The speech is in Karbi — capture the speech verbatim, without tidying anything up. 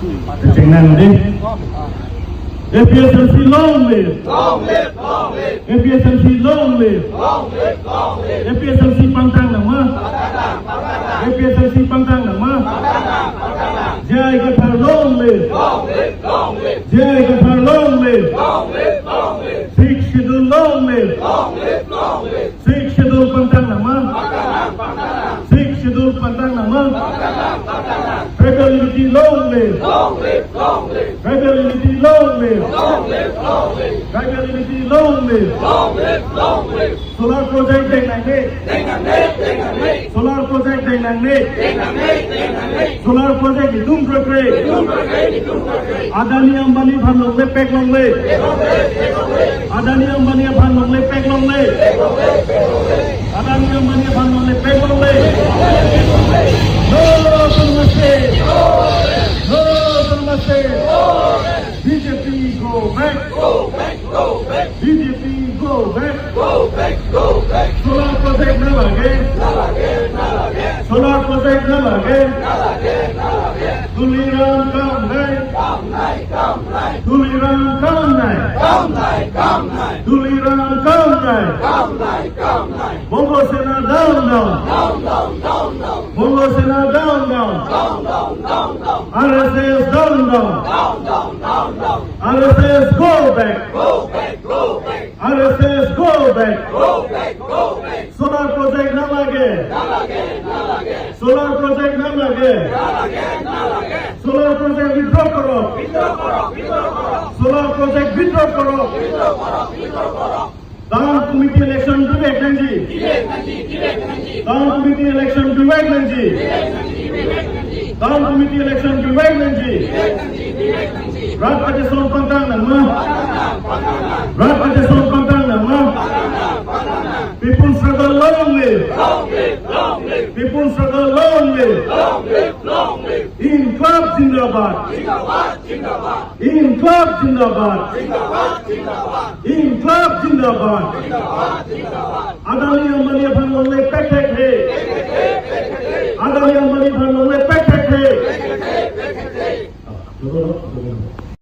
Chengnang dei. A P H L C long live. Long live, long live. A P H L C long live. Long live, long live. A P H L C pangtang nangma. A P H L C pangtang nangma. J I Kathar long live. Long live, long live. J I Kathar long live. Long live, long live. Sixth Schedule long live. Long live, long live. Sixth Schedule pangtang nangma. Sixth Schedule pangtang nangma. Tribal unity long live. Long live, long live. Tribal unity long live. Long live, long live. Tribal unity long live. Long live, long live. Solar project deng nangne. Deng nangne, deng nangne. Solar project deng nangne. Deng nangne, deng nangne. Solar project itum krekre. Itum krekre, itum krekre. Adani Ambani aphan longle pek longle. Adani Ambani aphan longle pek longle. Adani Ambani aphan longle pek longle. No autonomous state. No autonomous state. B J P go back. Go back, go back. B J P go back. Go back, go back. Solar project nalage. Nalage, nalage. Solar project nalage. Nalage, nalage. Tuliram kam nai. Kam nai, kam nai. Tuliram kam nai. Kam nai, kam nai. Tuliram kam nai. Kam nai, kam nai. Bongo Sena down, down. Down, down, down, down. Bongo Sena down, down. Down, down, down, down. R S S down, down. Down, down, down, down. R S S go back. Go back, go back. R S S go back. Go back, go back. Solar project nalage. Nalage, nalage. Solar project nalage. Nalage, nalage. Solar project withdraw koro. Withdraw koro, withdraw koro. Solar project withdraw koro. Withdraw koro, withdraw koro. Town committee election bivek nangji. Bivek nangji, bivek nangji. Town committee election bivek nangji. Bivek nangji, bivek nangji. Town committee election bivek nangji. Bivek nangji, bivek nangji. Rat ajason pangtang nangma. Pangtang nang, pangtang nang. Rat ajason pangtang nangma. Pangtang nang, pangtang nang. People struggle long live. Long live, long live. People struggle long live. Long live, long live. Inklab zindabad. Zindabad, zindabad. Inklab zindabad. Zindabad, zindabad. Inklab zindabad. Zindabad, zindabad. Adani Ambani aphan longle pek thek he. Adani Ambani aphan longle